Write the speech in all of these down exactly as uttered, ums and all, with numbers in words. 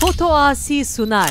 Fotoasi Sunar.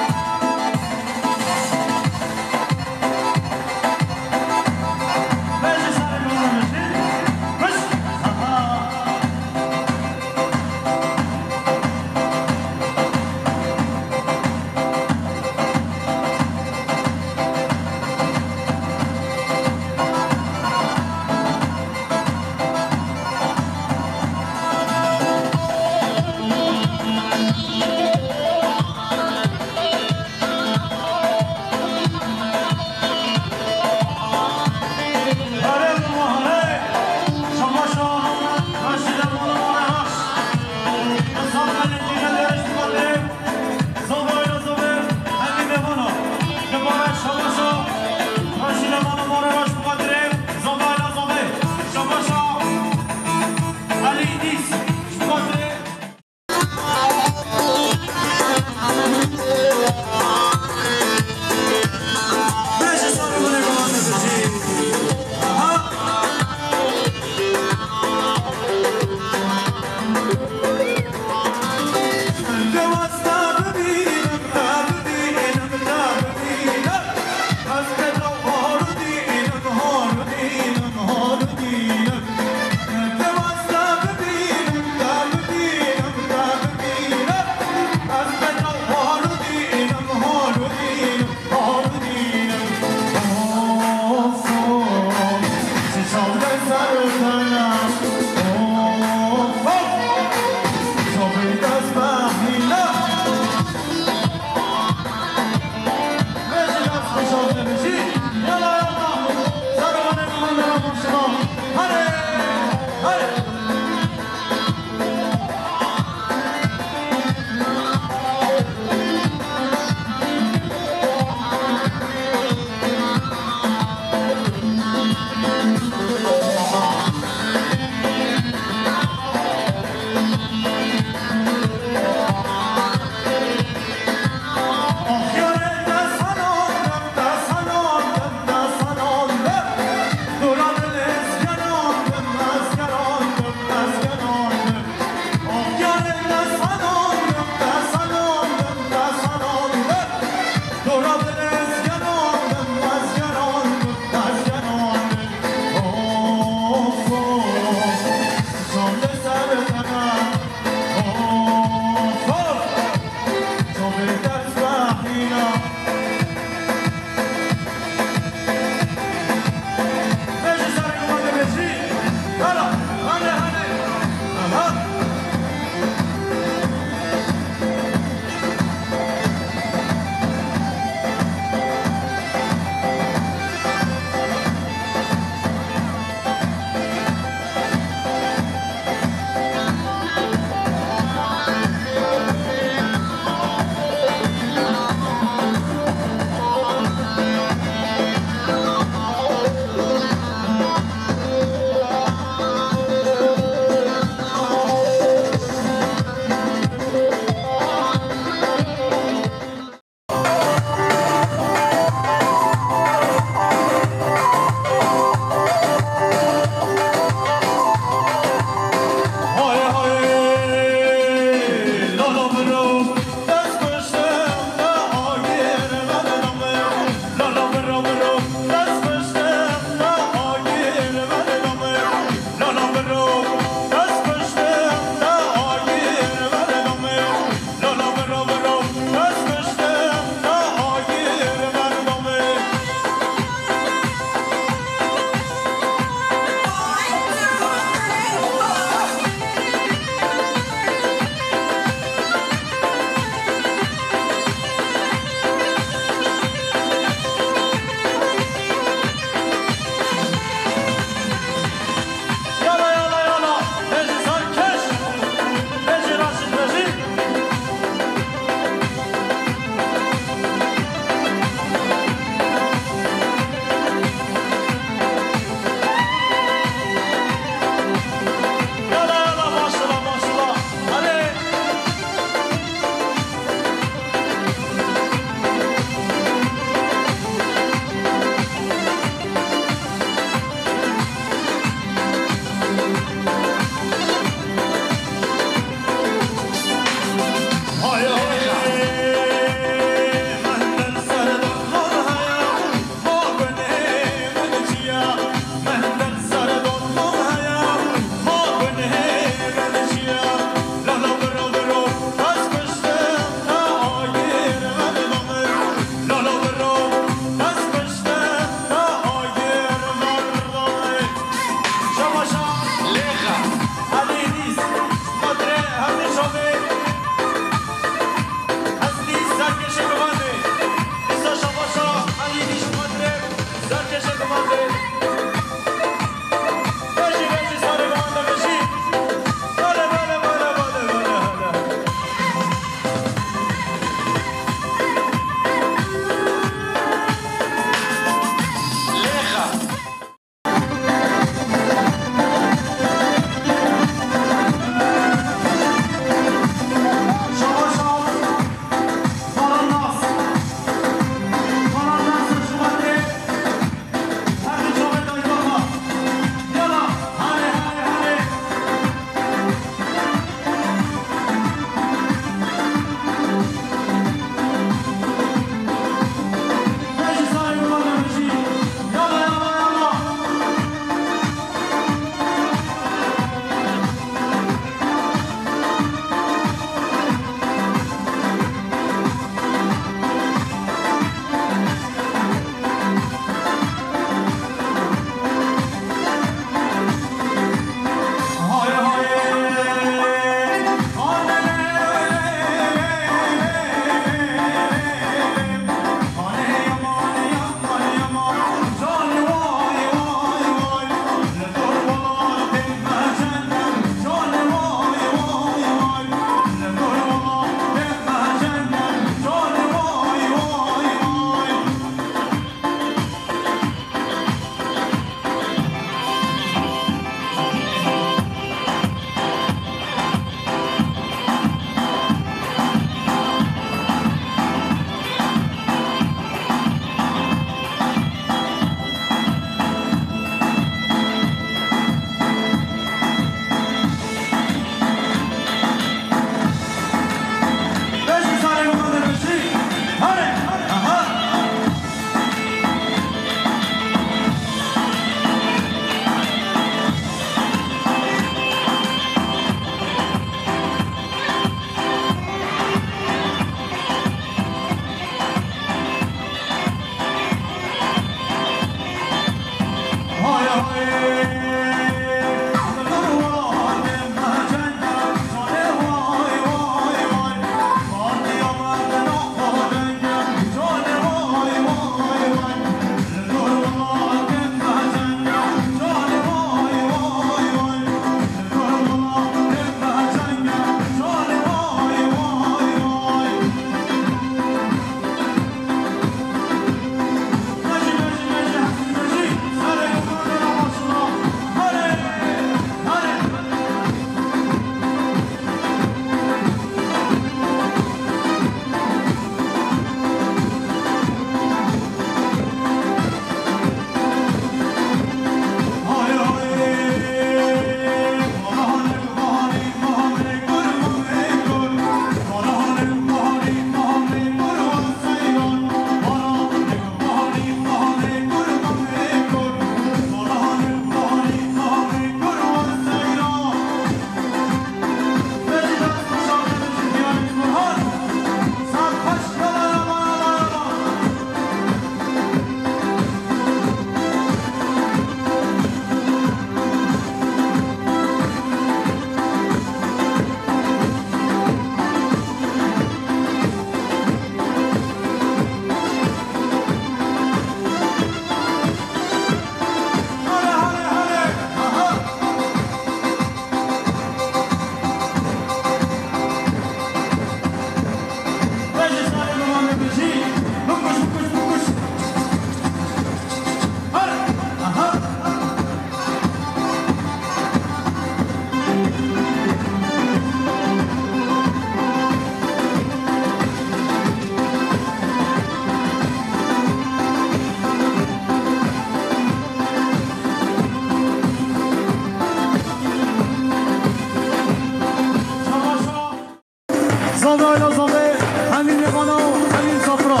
Ayla zavê, hemî mêvana û hemî misafira.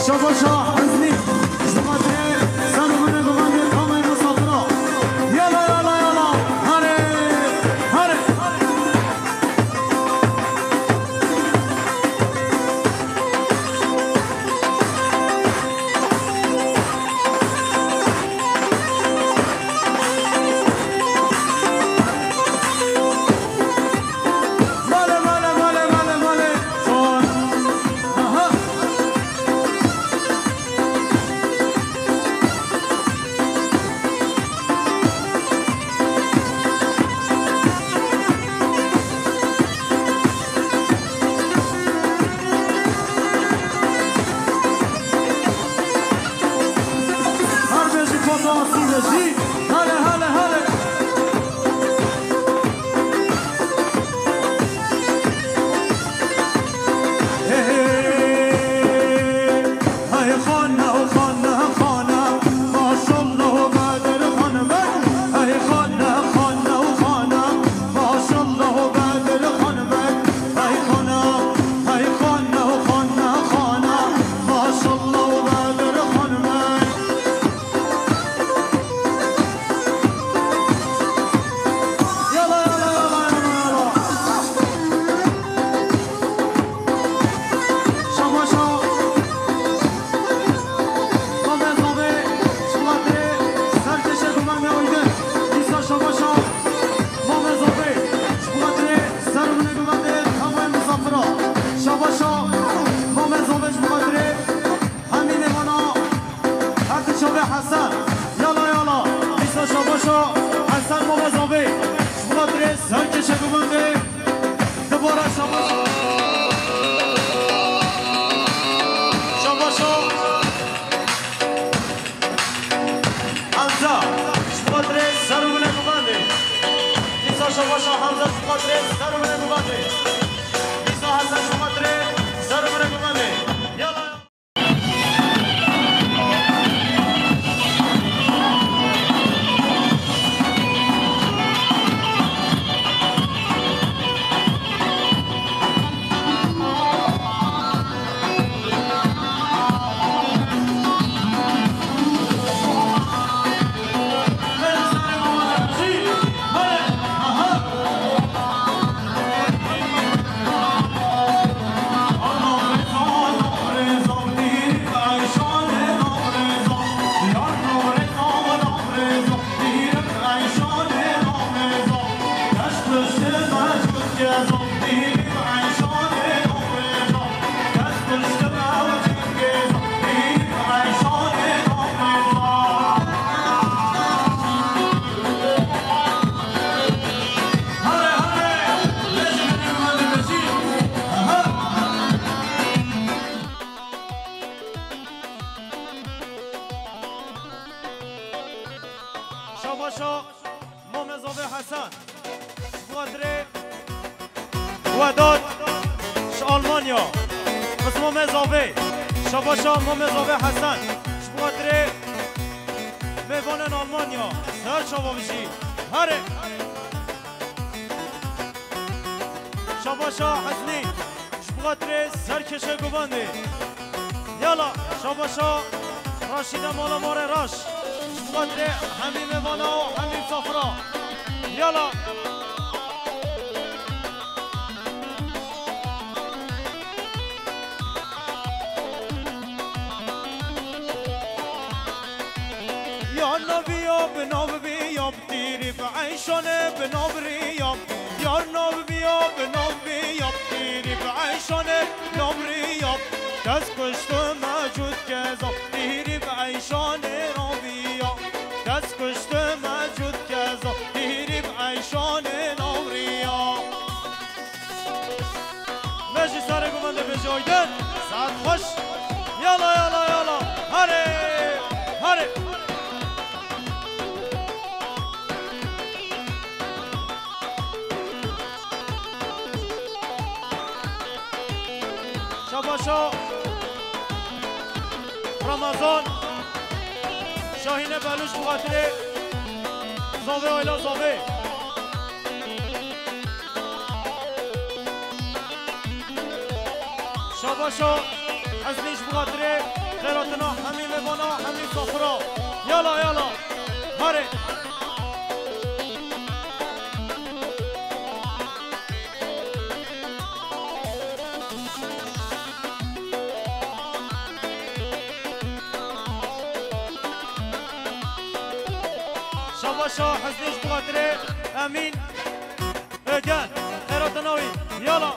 Şabaşa Heznî, ji xatirê ser û binê guvendê tamê misafira. Yala, yala, yala, here, here. Male, male, male, male, male. Aha. Her bêjî kota asî bêjî. Hele, hele, hele. Hey, hey. Hey xana, xana, xana, maşallah Bedir xan bek. Hey xana, xana, xana, maşallah Bedir xan bek. Hey xana, hey xana, xana, xana, maşallah Bedir xan bek. Yala, yala, yala, yala, yala. Şabaşa. Mamê zavê, ji xatirê serkêşê gumendê Aydin. Dîsa şabaşa. Mamê zavê, ji xatirê ser û binê gumendê tamê misafira. Şabaşa. Mamê zavê, ji xatirê hemî mêvana. Her di çavê Hesen. Yala, yala. Dîsa şabaşa Hesen Mamezavê. Ji xatirê serkêşê gumendê. Dubara şabaşa. Şabaşa Hemza. Ji xatirê ser û binê gumendê. Dîsa şabaşa Hemza ji xatirê ser û binê gumendê. Dîsa Hesen ji xatirê ser û binê gumendê. Yala. Şabaşa Mamê Zavê Hesen. Ji xatirê Wedat ji Almanya. Qisma me zavê. Şabaşa Mamê Zavê Hesen. Ji xatirê mêvanên Almanya. Ser çava bijî. Herê. Şabaşa Heznî. Ji xatirê serkêşê guvendê. Yala, şabaşa Raşîde mala ma rê raş. Ji xatirê hemî mêvana û hemî misafira. Yala. Ya naviya bi nav bi ya bi tîrî bi eyşanê bi nav riya. Yar nav biya bi nav biya, tîrî bi eyşanê nav riya. Kes kuştu mecûd keza, tîrî bi eyşanê nav riya. Kes kuştu mecûd keza, tîrî bi eyşanê nav riya. Me jî serê gumendê bêje Aydin. Saet xweş. Yala, yala, yala. Herê. Herê. Şabaşa Ramazan Şahîne Belûş bi xatirê zavê Ayla Zavê. Şabaşo, heznî ji bo xatirê xêratina hemî mêvana, hemî sofra. Yala, yala. Harê. Şabaşo, heznî ji bo xatirê Emîn. Ê gel, xêratina wî. Yala.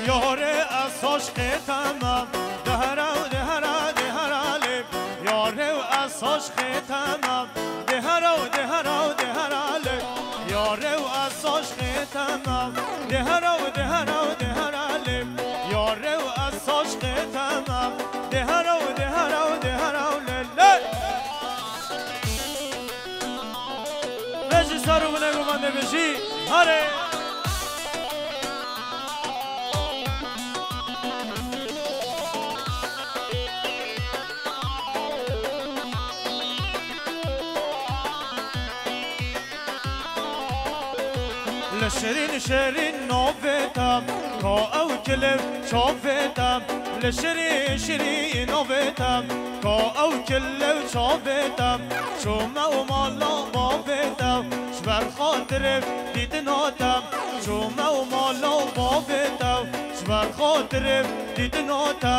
Yarê ez aşqê te me, dihera û dihera, dihera lê. Yarê û ez aşqê te me, dihera û dihera û dihera lê. Yarê û ez aşqê te me, dihera û dihera û dihera lê. Yarê û ez aşqê te me, dihera û dihera û dihera lê lê. Bêjî ser û min ê guman de bêjî. Harê. Li şirîn şirîn navê te, ka ew kil û çavê te. Li şirîn şirîn navê te, ka ew kil û çavê te. Çûme û mala bavê te, ji ber xatirê dîtina te. Çûme û mala bavê te, ji ber xatirê dîtina te.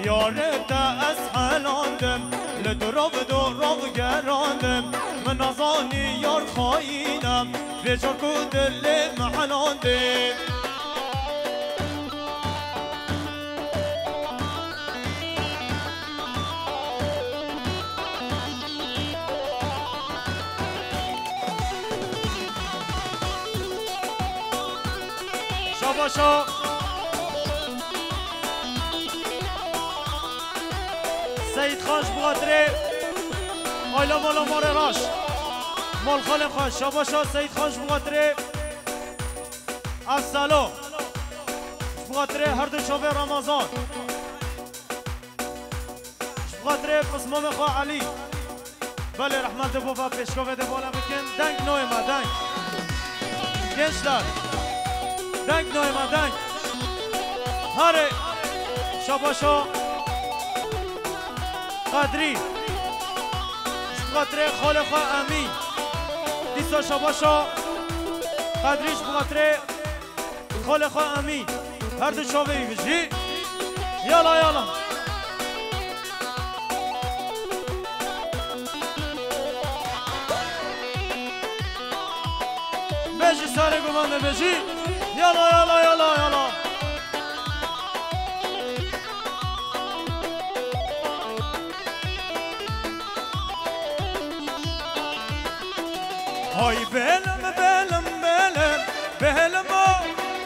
Yarê te ez helandim, li dû rov dû rov gerandim. Min nezanî yar xayîn e, vê car ku dilê min helandê. Şabaşa. Seyîd Xan ji bo xatirê aîla mala marê raş. Malxalên xwe, şabaşa Seyîd Xan ji bo xatirê Efsalo. Ji bo xatirê her du çavê Ramazan. Ji bo xatirê pismamê xwe Elî. Belê, rehmet de bo va pêşkovê de bala bikin. Deng noyê me, deng. Gençler. Deng noyê me, deng. Harê. Şabaşo. Qadrî. Ji bo xatirê xalê xwe Emîn. Dîsa şabaşo. Qadrî ji bo xatirê Xalê xwe Emîn. Her du çavê wî bijî. Yala, yala. Bejî sarê guman de bejî. Yala, yala, yala, yala. Hay belim, belim, belim, belim o.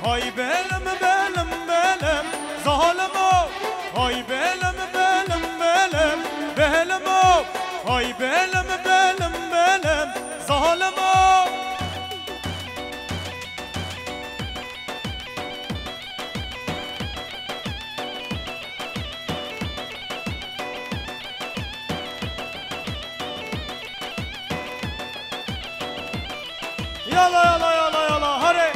Hay belim, belim, belim, zalim o. Hay belim, belim, belim, belim o. Hay belim, belim, belim, zalim o. Yala, yala, yala, yala, harê.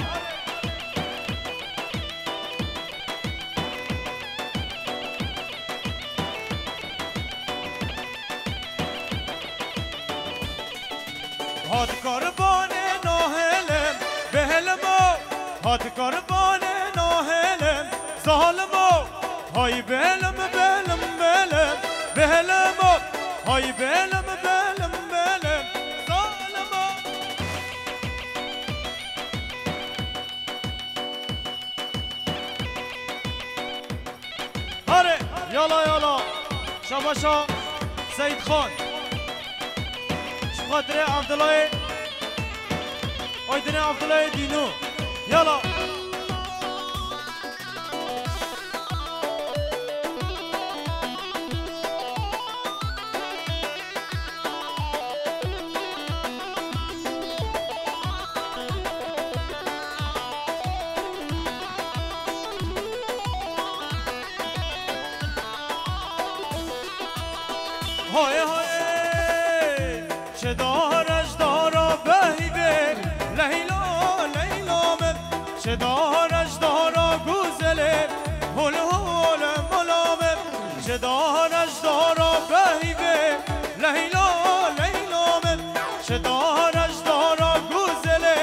Hat kurbanê nahêlim, bêhlim o. Hat kurbanê nahêlim, zalim o. Hay bêhlim, bêhlim, bêhlim, bêhlim o. Hay bêhlim, bêhlim, bêhlim, zalim o. Harê, yala, yala. Şabaşa Seyîd Xan. Ji bo xatirê Abdullahê, Aydinê Abdullahê Dînû. Yala. Hoye, hoye. Ji dara ji dara Guzelê, hol hol mala min. Ji dara ji dara Behîvê, Leyla Leyla min. Ji dara ji dara Guzelê,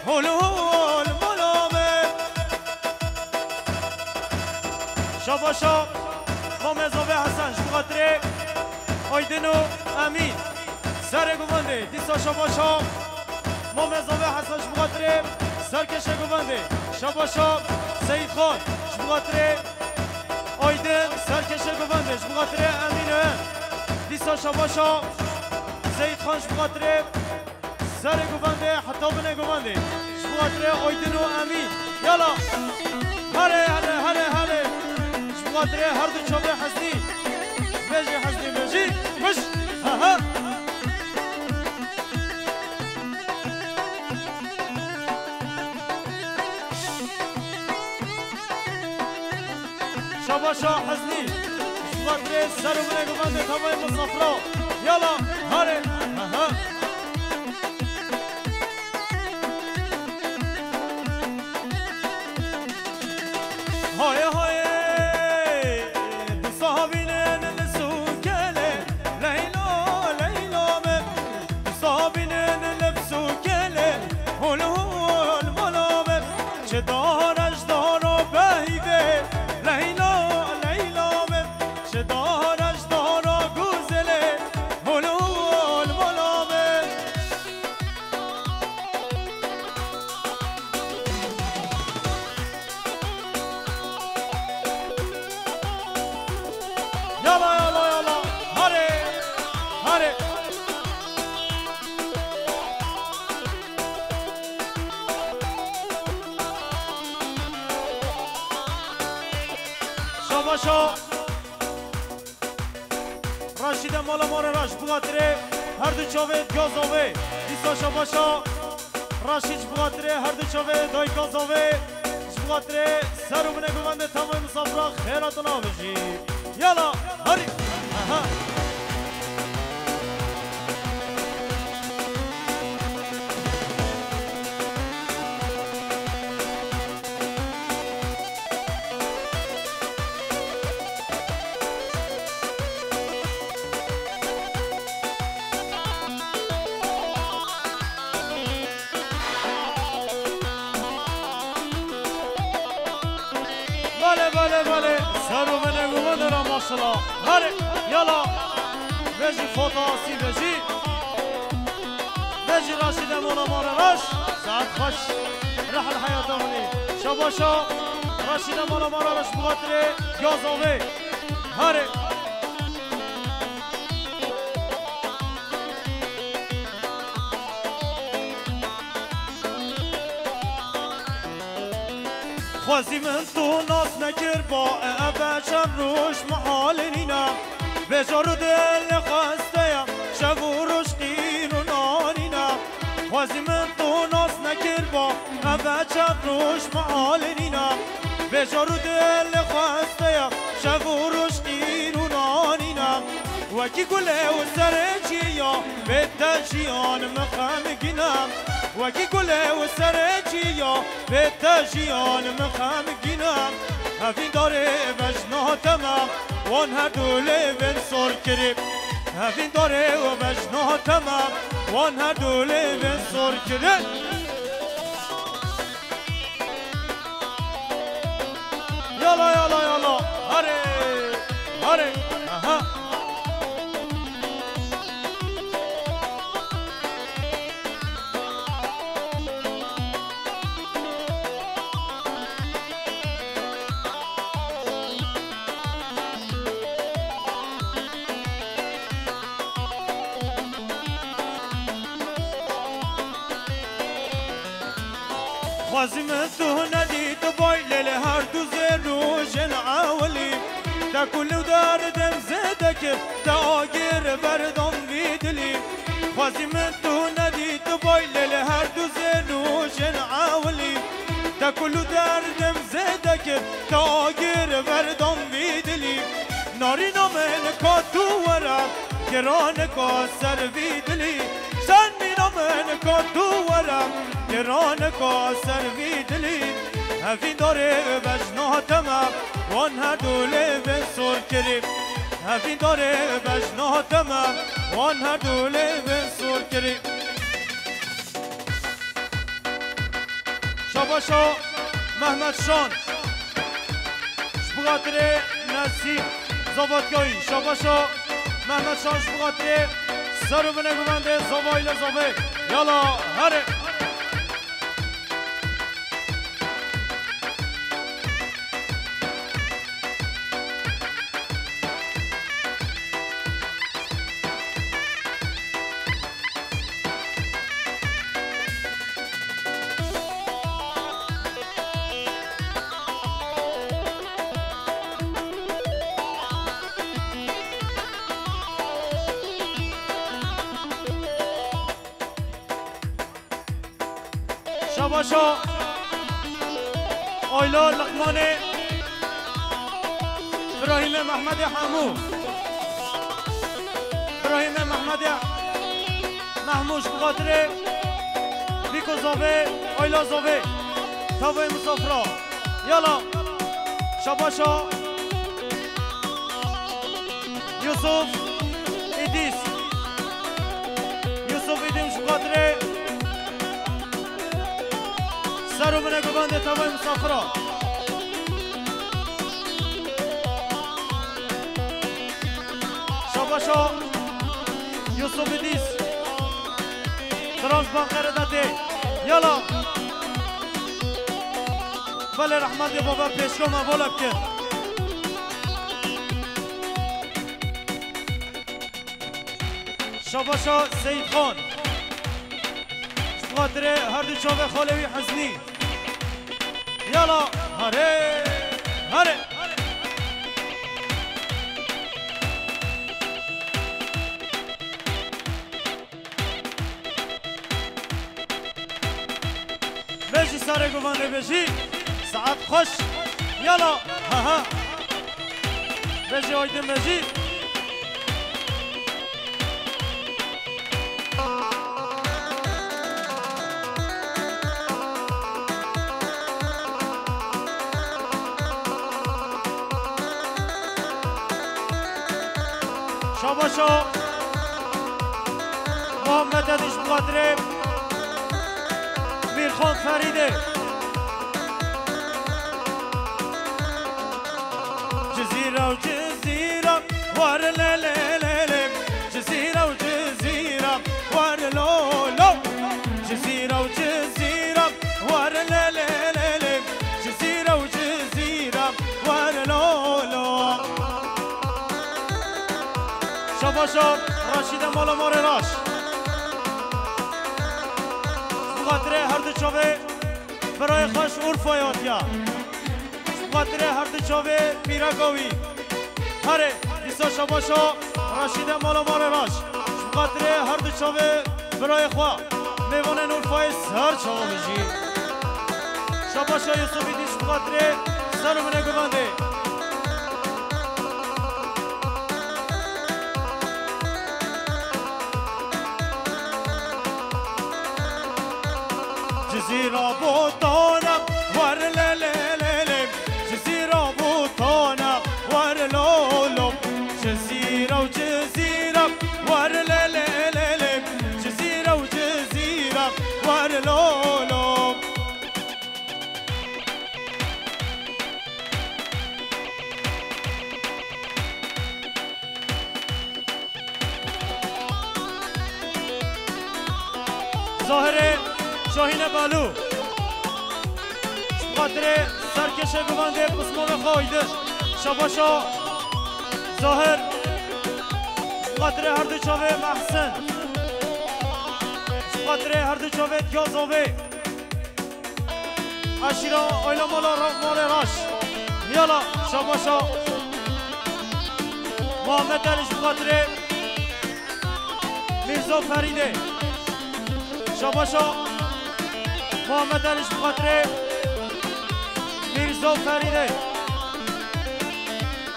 hol hol mala min. Şabaşa Mamê Zavê Hesen ji bo xatirê Aydin û Emîn. Serê govendê, dîsa şabaşa Mamê Zavê Hesen ji bo xatirê serkêşê govendê. Şabaşa Seyîd Xan ji bo xatirê Aydin, serkêşê govendê ji bo xatirê Emîn û Em. Dîsa şabaşa Seyîd Xan ji bo xatirê serê govendê heta binê govendê. Ji bo xatirê Aydin û Emîn. Yala. Here, here, here, here. Ji bo xatirê her du çavê Heznî. Bêjî Heznî, bêjî. Kuş. Ha, ha. Şabaşa Heznî. Ji bo xatirê ser û binê govendê tavayê misafira. Yala, harê. Aha. Haye, haye. Dîsa bînin li sûkelê. Leyla, Leyla min. Dîsa bînin li sûkelê. Hol, hol, mala min. Ji dara ji dara Behîvê, Leyla, Leyla min. Ji dara ji dara Guzelê, hol hol mala min. Yala, yala, yala. Harê, harê. Şabaşa. Raşîde mala ma re raş, ji bo xatirê her du çavê diya zavê. Dîsa şabaşa Raşîd ji bo xatirê her du çavê dayika zavê. Ji bo xatirê ser û binê govendê tevayê misafira xêr hatin avêjî. Yala, herî. Aha. Belê, belê, belê. Ser û binê govendê ra maşallah. Herê, yala. Vejî fota asî vejî. Vejî Raşîde mala ma re raş. Saet xweş. Rehel heyata min. Şabaşa. Raşîde mala ma re raş, bo xatirê ya zavê. Herê. Xwezî min tu nas nekir ba, eve çend roj mihalê nîne. Vêcar û dil xeste ye, şev û roj qîr û nanîne. Xwezî min tu nas nekir ba, eve çend roj mihalê nîne. Vêcar û dil xeste ye, şev û roj qîr û nanîne. Wekî gulê û serê çiya, bê te jiyan min xemgîn e. Wekî gulê û serê çiya, bê te jiyan min xemgîn e. Hevîndarê vejna te me, wan her du lêvên sor kirî. Hevîndarê vejna te me, wan her du lêvên sor kirî. Yala, yala, yala. Hare, hare. Aha. Xwezî min tu nedîtibay, lê li her du zê rojên ewilî. Te kulî û derdê min zêde kir, te agir berdam vî dilî. Xwezî min tu nedîtibay, lê li her du zê rojên ewilî. Te kulî û derdê min zêde kir, te agir berdam vî dilî. Narîna min ka tu were, giranika ser vî dilî. Şermîna min ka tu were, giranika ser vî dilî. Hevîndarê bejna hateme, wan her du lêvên sor kirî. Hevîndarê bejna hateme, wan her du lêvên sor kirî. Şabaşa Mehmet Şan. Ji bo xatirê Nesîm Zavatkayî. Şabaşa Mehmet Şan ji bo xatirê ser û binê guvendê zavayî le zavê. Yala, herê. Şabaşa Ayla Liqmanê, Birahîmê Mehmedê Hemû. Birahîmê Mehmedê Mehmû ji bo xatirê Bîko Zavê, Ayla Zavê. Tavê misafira. Yala. Şabaşa Yusuf Îdîs. Yusuf Îdîs ji bo xatirê ser û binê guvendê tavayê misafira. Şabaşa Yusuf Îdîs. Trans banqere de tê. Yala. Belê rehmetê baba pêşko me vola bikin. Şabaşa Seyîd Xan. Ji bo xatirê her du çavê xalê wî Heznî. Yala, herê, herê. Bejî sarê guvanê bejî. Saet xweş. Yala. Ha ha. Bejî aydin bejî. Şabaşa Muhammed Ediş Muqadirê, Mîrxan Ferîdê. Cizîra û Cizîra, war lê lê lê lê. Cizîra û Cizîra, war lo lo. Cizîra û Cizîra, war lê lê lê lê. Cizîra û Cizîra, war lo lo. Şabaşa Raşîde mala marê raş. Bi xatirê her du çavê birayê xwe ji Urfayê hatiya. Ji xatirê her du çavê pîreka wî. Herê, dîsa şabaşa Raşîde mala marê raş. Ji xatirê her du çavê birayê xwe. Mêvanên Urfayê ser çava bijî. Şabaşa Yusuf Îdîş bi xatirê ser û binê guvendê. Cizîra Botana, war lê lê lê lê. Cizîra Botana, war lo lo. Cizîra û Cizîra, war lê lê lê lê. Cizîra û Cizîra, war lo lo. Zahirê Şahîne Balû. Ji xatirê serkêşê guvendê pismavê xwe aydin. Şabaşa Zahir. Ji xatirê her du çavê Mehsin. Ji xatirê her du çavê Diyazovê. Eşîra Ayla Mala Ra-, Malê Raş. Yala, şabaşa. Muhammed Elî ji xatirê Mîrzo Ferîdê. Şabaşa. Muhammed Elî ji xatirê Mîrzo Ferîdê.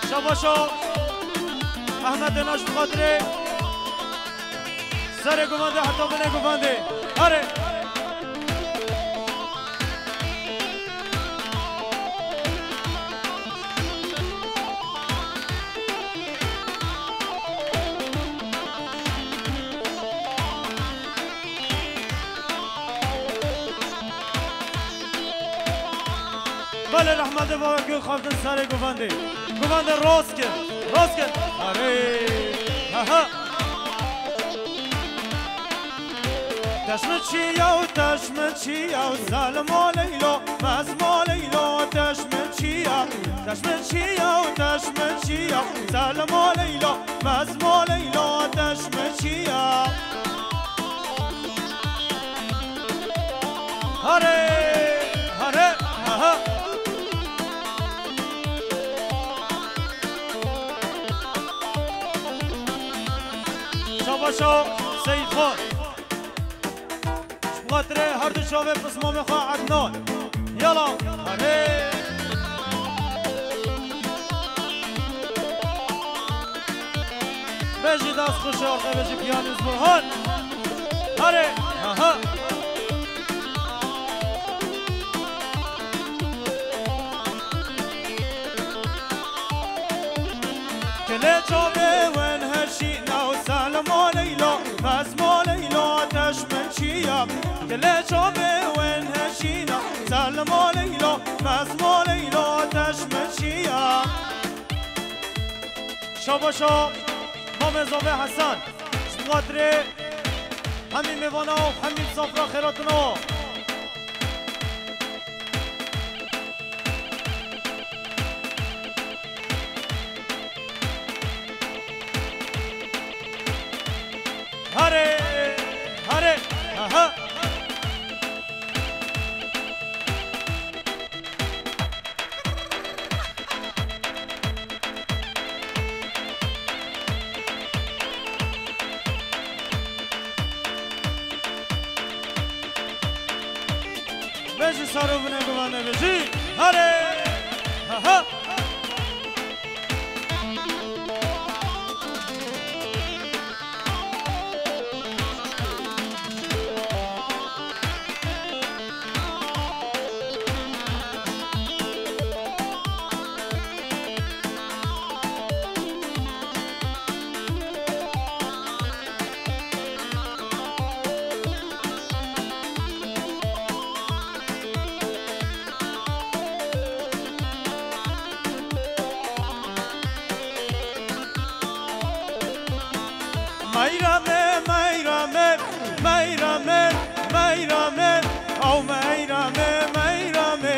Şabaşa. Ehmed Êna ji xatirê Serê guvendê heta binê guvendê. Erê. Belê rehmetê bavê ku xaftin serê govendê. Govendê rast kir, rast kir. Arê, ha ha. Teş min çiya û teş min çiya û selma Leyla, mezma Leyla, teş min çiya, teş min çiya û teş min çiya, selma Leyla, mezma Leyla, teş min çiya. Hare, hare, aha. Şabaşa Seyîd Xan. Ji xatirê her du çavê pismamê xwe Ednan. Yala, hare. Bejî dest xweş, arxê bejî piyanîst Burhan. Hare, aha. Kilê çavê wen her şîna û selma Leyla, mezma Leyla, teş min çiya. Kilê çavê wen her şîna, selma Leyla, mezma Leyla, teş min çiya. Şabaşa Mamê Zavê Hesen, ji xatirê hemî mêvana û hemî misafira xêratina. Hare, hare, aha. Bejî saro bine guvanê bejî. Hare! Ha ha! Meyrame, meyrame, meyrame, meyrame, ew meyrame, meyrame,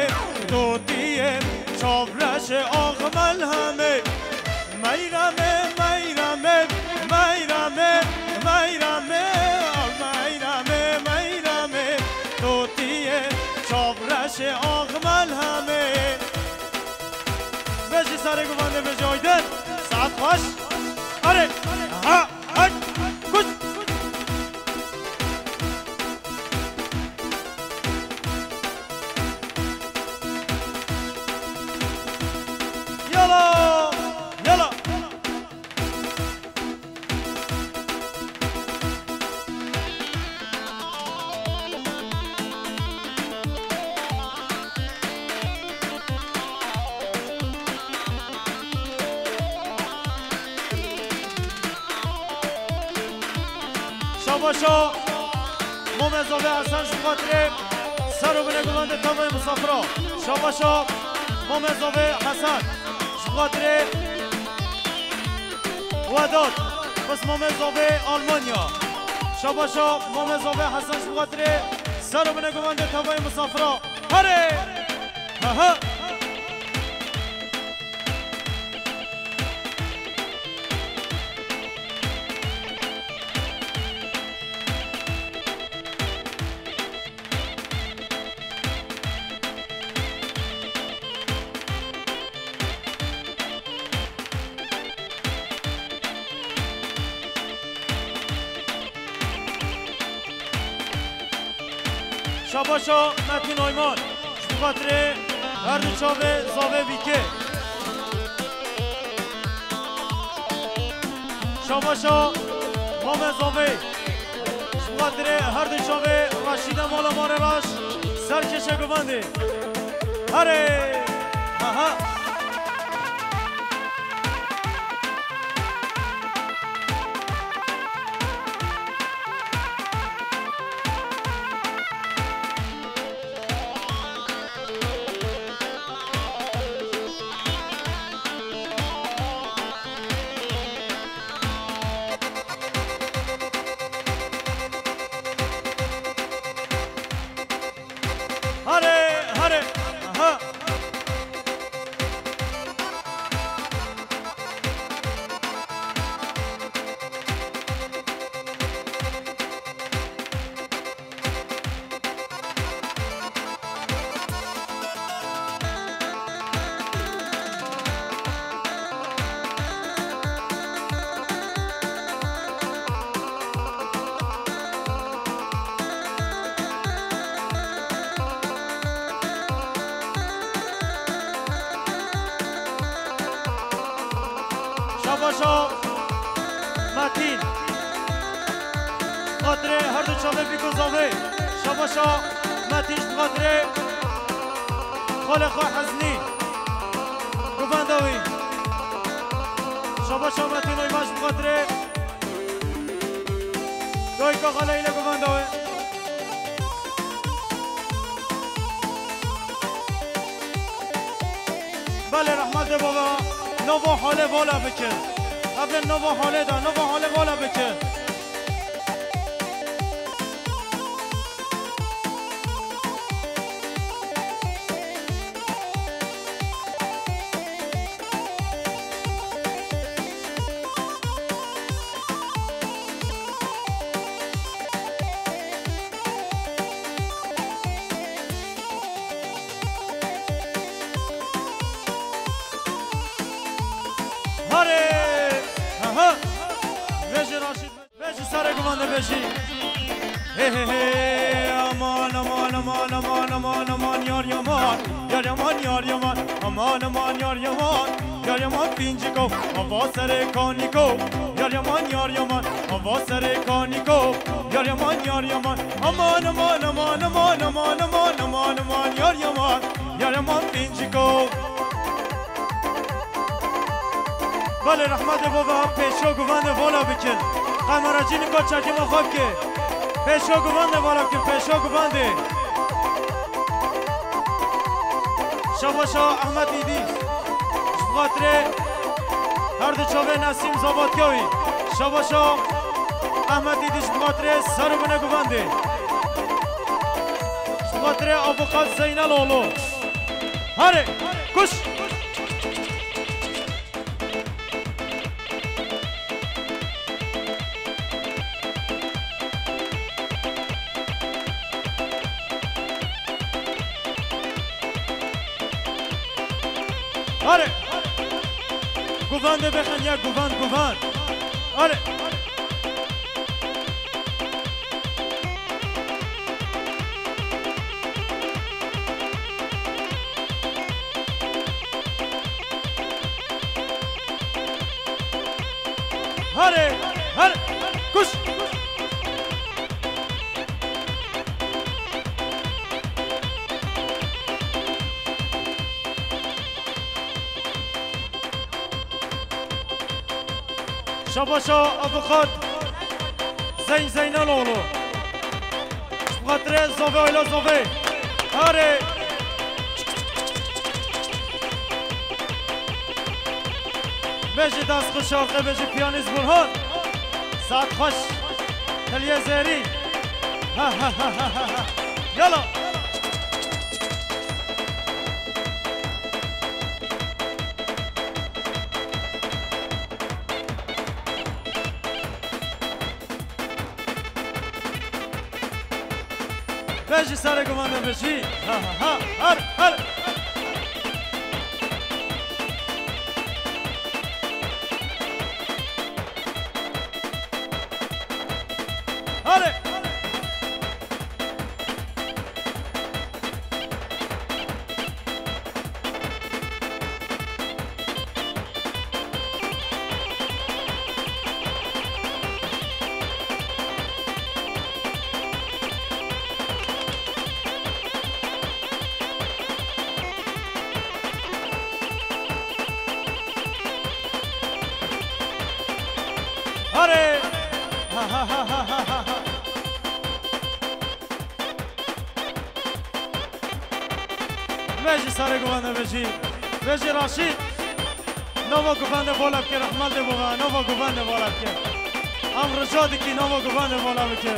dotiyê çavreşê ax melhemê. Meyrame, meyrame, meyrame, meyrame, ew meyrame, meyrame, dotiyê çavreşê ax melhemê. Bejî sarê guvanê bejî Aydin. Saet xweş. Arê. Ha. Hak. Kuş. Yala. Yala. Şabaşa Mamê Zavê Hesen ji xatirê ser û binê guvan de tavayê misafira. Şabaşa Mamê Zavê Hesen ji xatirê Wedat, bes Mamê Zavê Almanya. Şabaşa Mamê Zavê Hesen ji xatirê ser û binê guvan de tavayê misafira. Herê! Ha ha! Şabaşa Metin Ayman, ji xatirê her du çavê zavê vîkê. Şabaşa Mame Zavê, ji xatirê her du çavê Reşîda mala Marê Reş, serkêşe guvendê. Herê! Ha ha! Şabaşa Metîn. Xatirê her du çavê bîk û zavê. Şabaşa Metîn ji xatirê xalê xwe Heznî. Guvenda wî. Şabaşa Metîn Oymaş bi xatirê dayika xalê Île guvenda wê. Belê rehmetê bava, nava halê vala bikin. Evlin nava halê da, nava halê vala bikin. Harê! Aha! Vejî Raşîd, vejî serê guvan de vejî. He he he, aman, aman, aman, aman, aman, aman, yar yaman, yar yaman, yar yaman, aman, aman, yar yaman, yar yaman, pinciko, ava serê kaniko, yar yaman, yar yaman, ava serê kaniko, yar yaman, yar yaman, aman, aman, aman, yar yaman, yar yaman, pinciko. Belê rehmetê bava pêşo guvandê vala bikin. Kameracî nika çekîma xwe bike. Pêşo guvandê vala bikin, pêşo guvandê. Şabaşa Ehmed Îdî. Ji xatirê her du çavê Nesîm Zavatkewî. Şabaşa Ehmed Îdî ji xatirê ser û binê guvandê. Ji xatirê avukat Zeynel oğlu. Hare, kuş! Hare! Guvan de bexen ya, guvan, guvan. Hare! Hare, hare, kuş. Şabaşa avukat Zeyn Zeynaloğlu. Ji xatirê zovê oyla zovê. Hare. Bejî dest xweş, şarkê bejî piyanîst Burhan. Saet xweş. Heliye zêrî. Ha, ha, ha, ha, ha, ha. Yala. Bejî serê guvan de bejî. Ha, ha, ha. Her, her. Hadi. Hare! Ha, ha, ha. Vejî sarê guvan de vejî. Vejî Raşîd. Nava guvan de vala bike, rehmal de bova. Nava guvan de vala bike. Em rica dikî nava guvan de vala bike.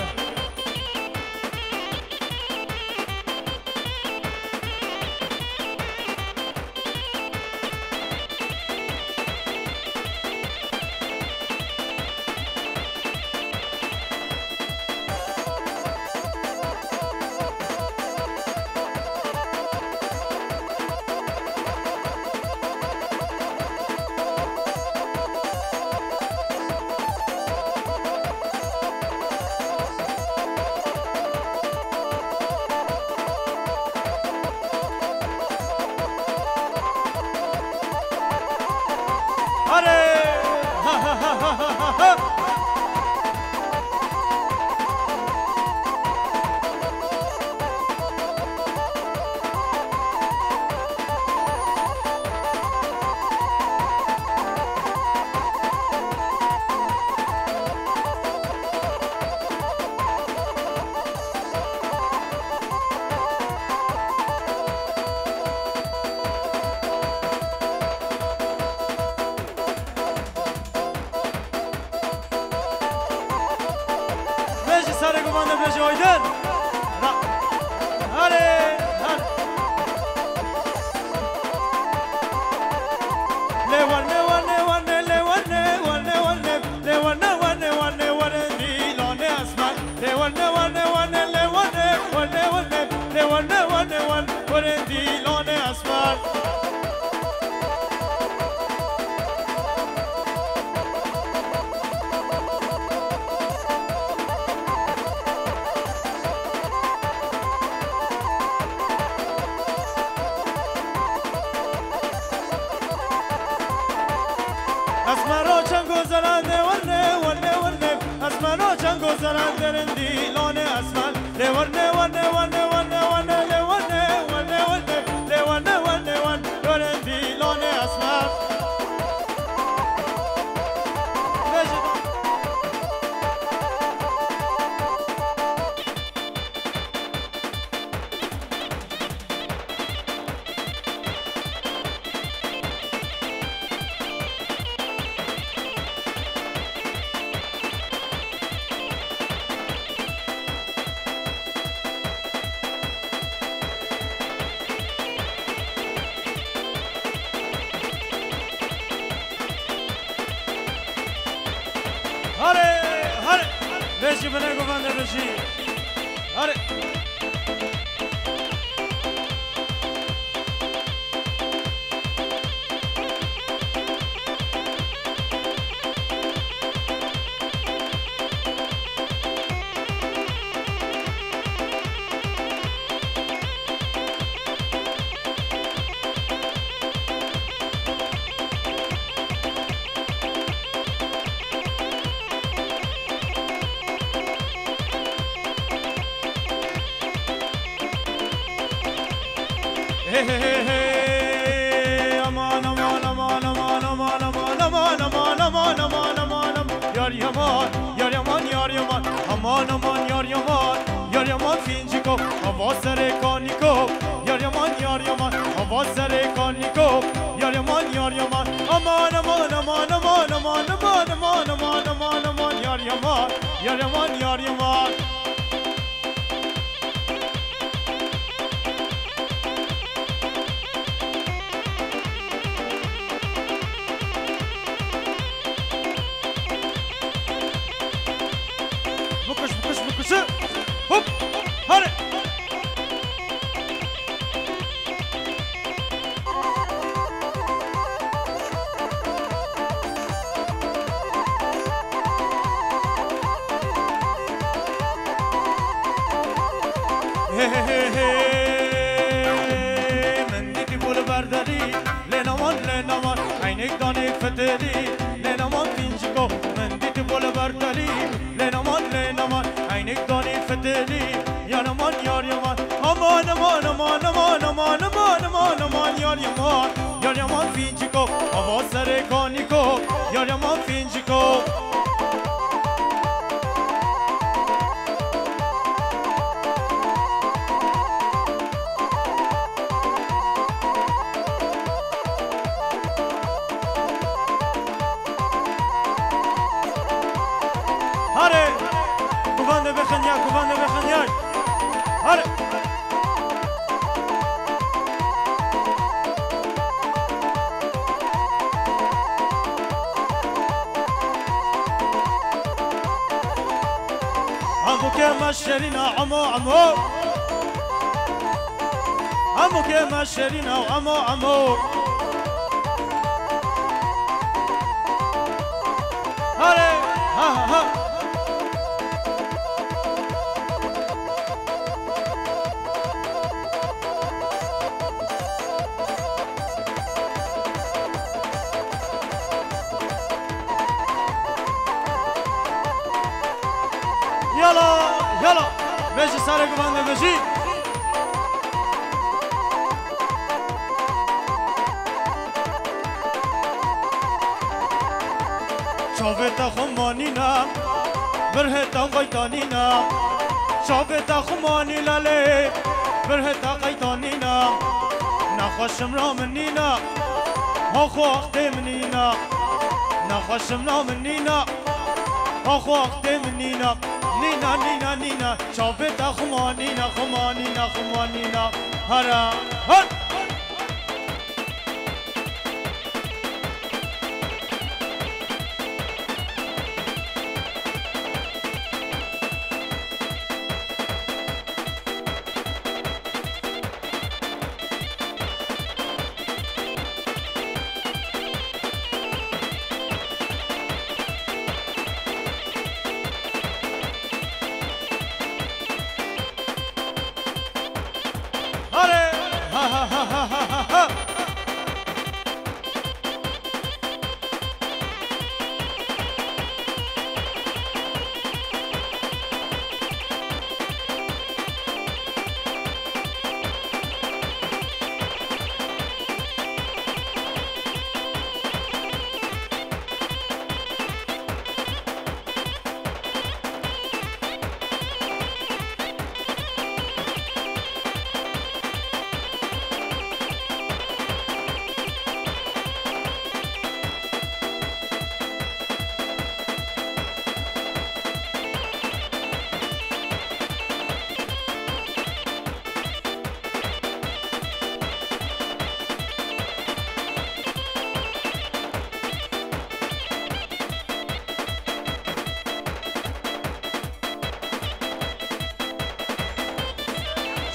Hare! Bêjî serê guman de bêjî Aydin. Ra-, Hare, hare. Lê werne, werne, werne, lê werne, werne, werne. Lê werne, werne, werne, werne, dîlanê esmer. Lê werne, werne, werne, lê werne, werne, werne. Lê werne, werne, werne, werne, dîlanê esmer. Esmero çengo zelande werne, werne, werne. Esmero çengo zelande rindî lone esmer. Lê werne, werne, werne, werne, werne, lê werne, werne, werne, lê werne, werne, werne, lore dîlonê esmer. Vejin. Hare, hare. Beşi bine govende beşi. Hare. Hey, hey, hey, hey. Aman, aman, aman. Yar yaman, yar yaman, yar yaman. Aman, aman, yar yaman. Yar yaman finciko, hava serê kaniko. Yar yaman, yar yaman, hava serê kaniko. Yar yaman, yar yaman. Aman, aman, aman. Yar yaman, yar yaman. Bıkış, bıkış, bıkışı. Hop, hadi. Hey, hey, hey, hey. Min dîtî bû li ber delî, lê neman, lê neman, eynek danê fitilî, lê neman fînciko. Min dîtî bû li ber delî, lê neman, lê neman, eynek danê fitilî. Yar yaman, yar yaman, aman, aman, yar yaman. Yar yaman fînciko, hava serê kaniko. Yar yaman fînciko. Hare! Guvan de bexenyar, guvan de bexenyar. Hare! Amo ke ma şerîna, amo, amo. Amo ke ma şerîna, amo, amo. Hare, ha, ha, ha. Yala, yala. Bêjî sarê guvendê bêjî. Çavê te xwe manîna, birhê te qaytanîna. Çavê te xwe manî lelê, birhê te qaytanîna. Nexweşim ra min nîna, ha xwe axtê min nîna. Nexweşim ra min nîna, ha xwe axtê min nîna. Nîna, nîna, nîna. Çavê te xwe manîna, xwe manîna, xwe manîna. Hara, har! Hare! Ha, ha, ha.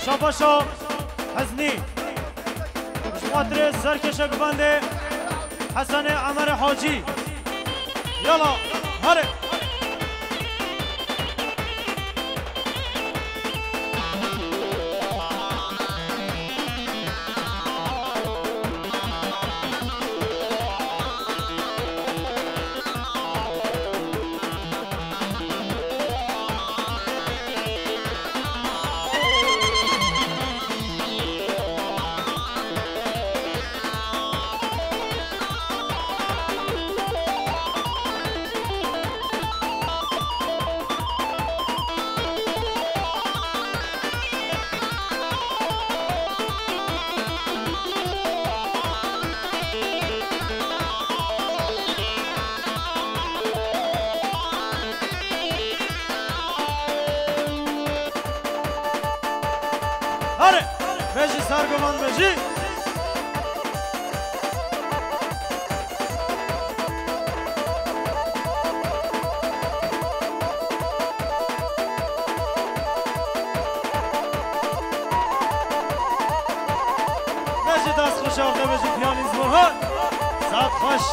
Şabaşa Heznî. Ji xatirê serkêşa guvendê Hesenê Emerê Hacî. Yala, hare. Hare! Bejî, serguvan bejî! Bejî, dest xweş, ardê bejî, piyanî zor, ha! Saet xweş!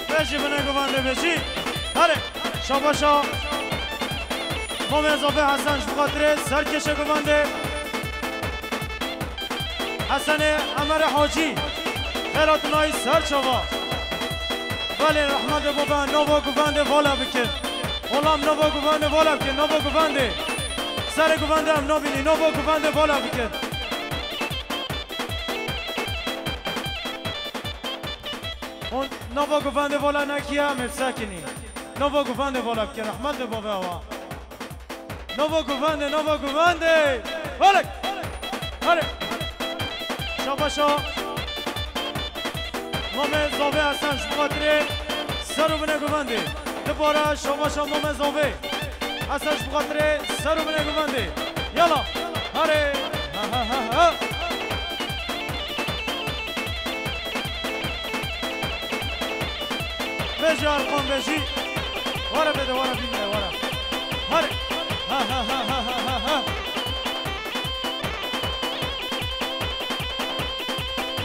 Bejî, binê guvendê bejî. Hale, şabaşa. Mamê Zafê Hesen ji bo xatirê serkêşe guvendê. Hesenê Emerê Hacî. Xêra tu nayî ser çava. Belê, rehmetê bo ben, nava guvendê vala bikin. Xulam, nava guvendê vala bikin, nava guvendê. Serê guvendê em nabînî, nava guvendê vala bikin. Hûn nava guvendê vala nekiye, em ê bisekinî. Nava guvendê vala bikin, rehmet li bavê awa. Nava guvendê, nava guvendê. Vala. Hale. Şabaşa. Mamê Zavê Hesen ji bo xatirê ser û binê guvendê. Dubare şabaşa Mamê Zavê Hesen ji bo xatirê ser û binê guvendê. Yala, herê. Ha, ha, ha, ha. Bêjî Erkan, bêjî. Were bêde, were bîne, were. Herê. Ha, ha, ha.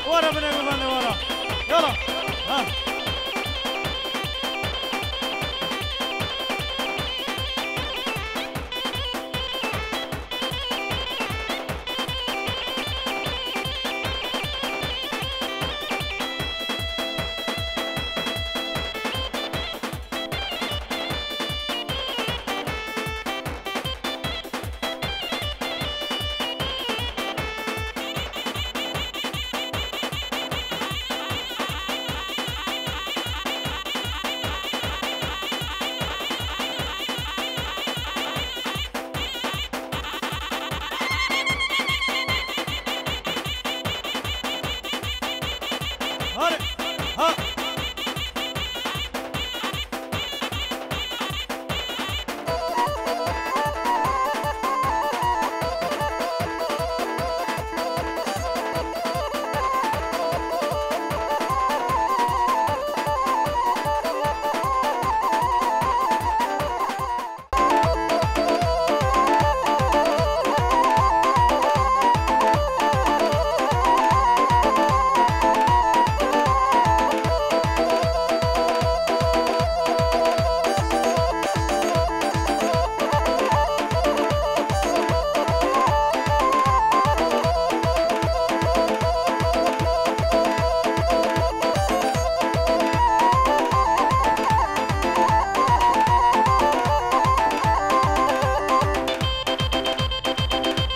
Were binê guvendê, were. Yala. Ha. Hadi. Ha.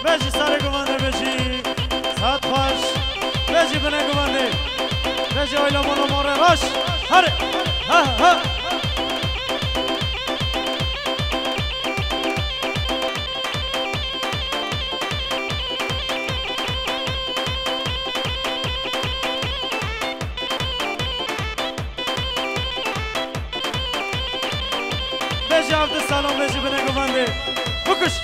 Bêjî serê guvendê, bêjî saet xweş. Bêjî binê guvendê. Bêjî oyla mala marê reş. Herê. Ha, ha. Bêjî Evdil Selam, bêjî binê guvendê. Bikuş.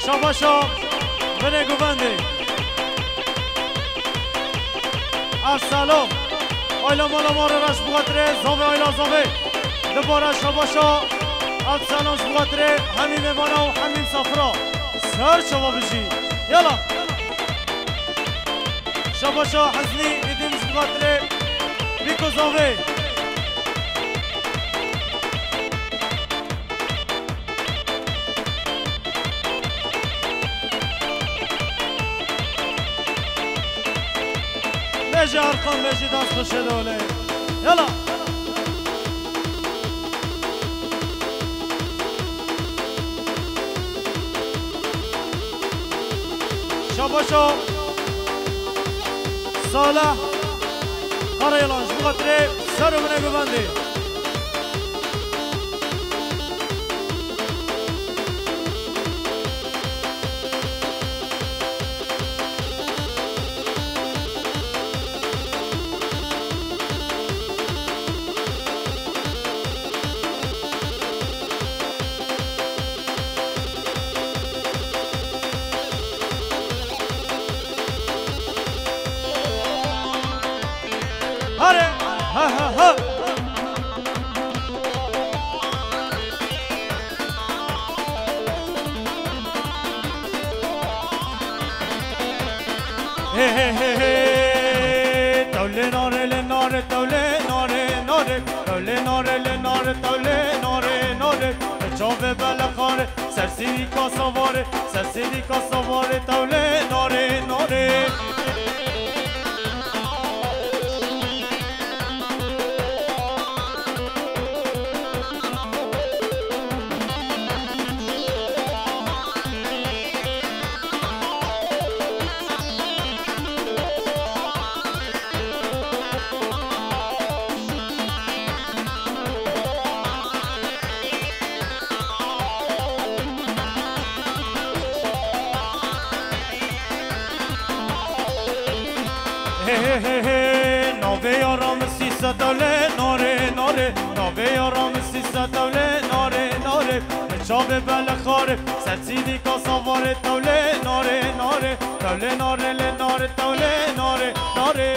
Şabaşa binê guvendê. Erselam. Ayla mala marê reş, bi xatirê zavê, ayla zavê. Dubare şabaşa Erselam ji bo xatirê hemî mêvana û hemî misafira. Ser çava bijî. Yala. Şabaşa Heznî, îdî ji bo xatirê Bîko zavê. Bêjî Erkan, bêjî dest xweşê de olê. Yala. Şabaşa Salih Karayalan, ji bo xatirê ser û binê guvendê. Hare! Ha, ha, ha! He, he, he, he! Tewlê nare lê nare, tewlê nare, nare. Tewlê nare lê nare, tewlê nare, nare. Çavê bela Sersîdîka savarê, sersîdîka savarê, tewlê narê, narê. He, he, he, he, navê yara min sîse tewlê narê, narê. Navê yara min sîse tewlê narê, narê. Li çavê belexarê, sersîdîka savarê tewlê narê, narê. Tewlê narê, lê narê, tewlê narê, narê.